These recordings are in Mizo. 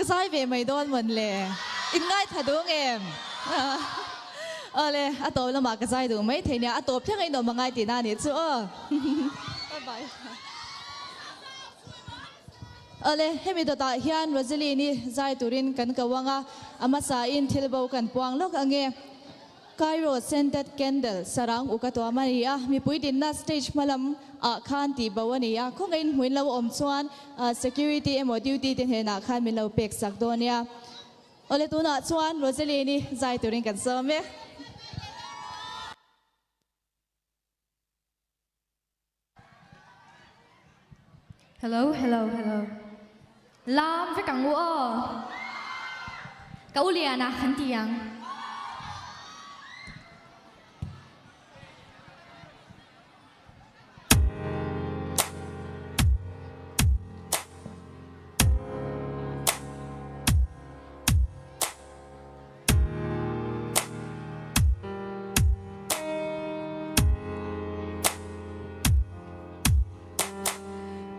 Ka zai ve mai dawn mawn le. In ngaithla duh ngem? Awle, a tawp lamah ka zai duh mai thei nia, a tawp thleng a inawm angai tihna a nih chu aw. Bye bye. Awle, hemi dawtah hian Rosaline-i zai turin kan ko ang a, a hmasain thil bo kan puang lawk ang e. Cairo Scented Candle sarang uk a tuam a ni a, mipui dinna stage hma lam ah khan tih bo a ni a, khawngaihin hmuin lo awm chuan security emaw duty te hnenah khan min lo pek sak dawn nia. Awle tunah chuan Rosaline-i zai turin kan sawm e. Hello hello hello Lam vek ang u aw Ka u lian a kan ti ang.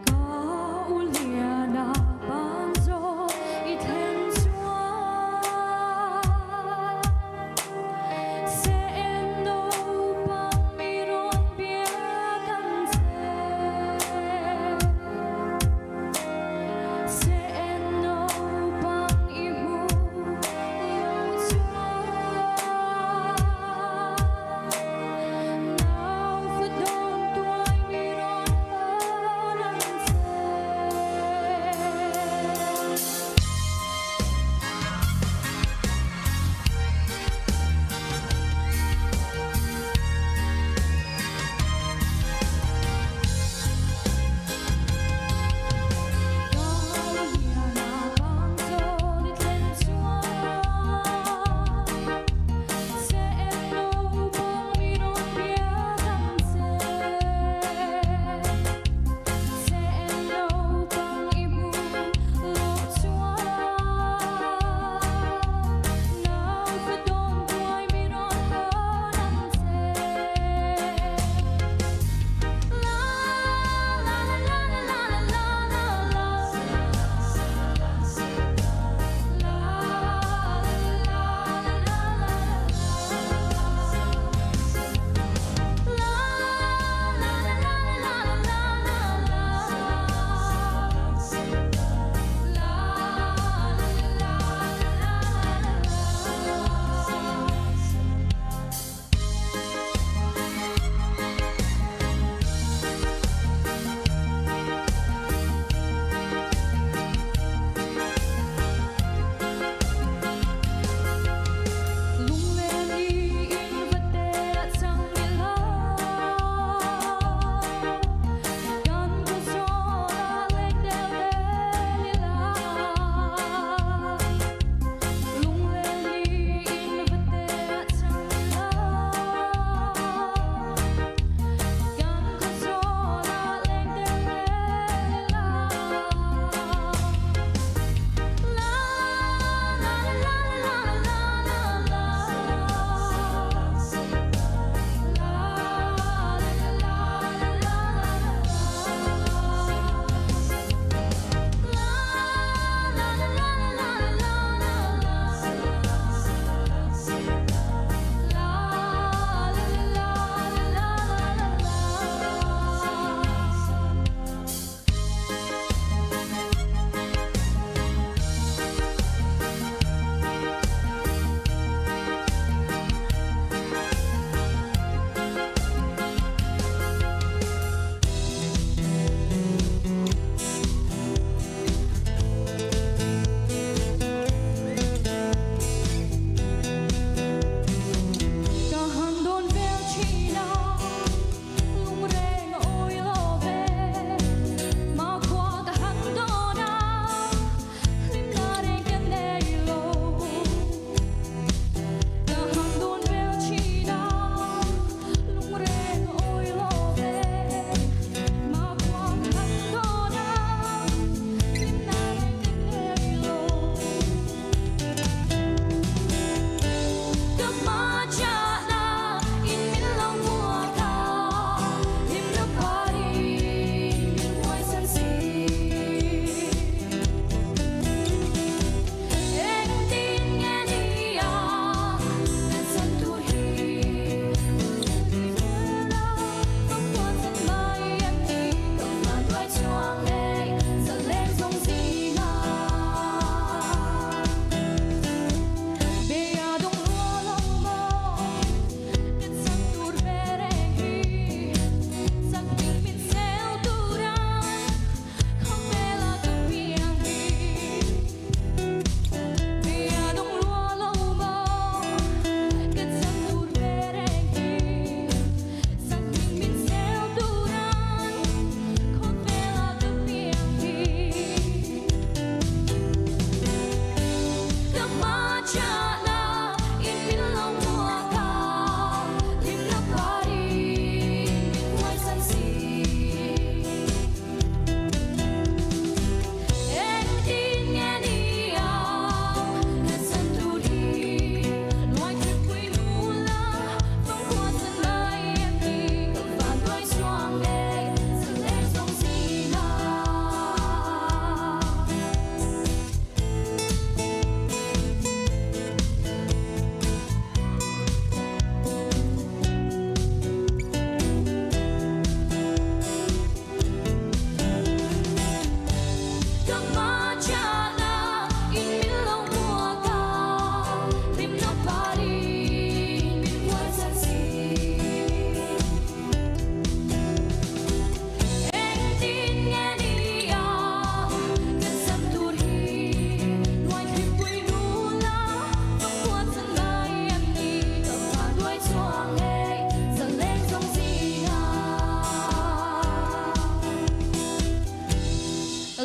Ka u lian a ban zawh i thlen chuan.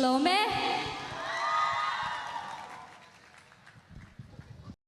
Lawm e.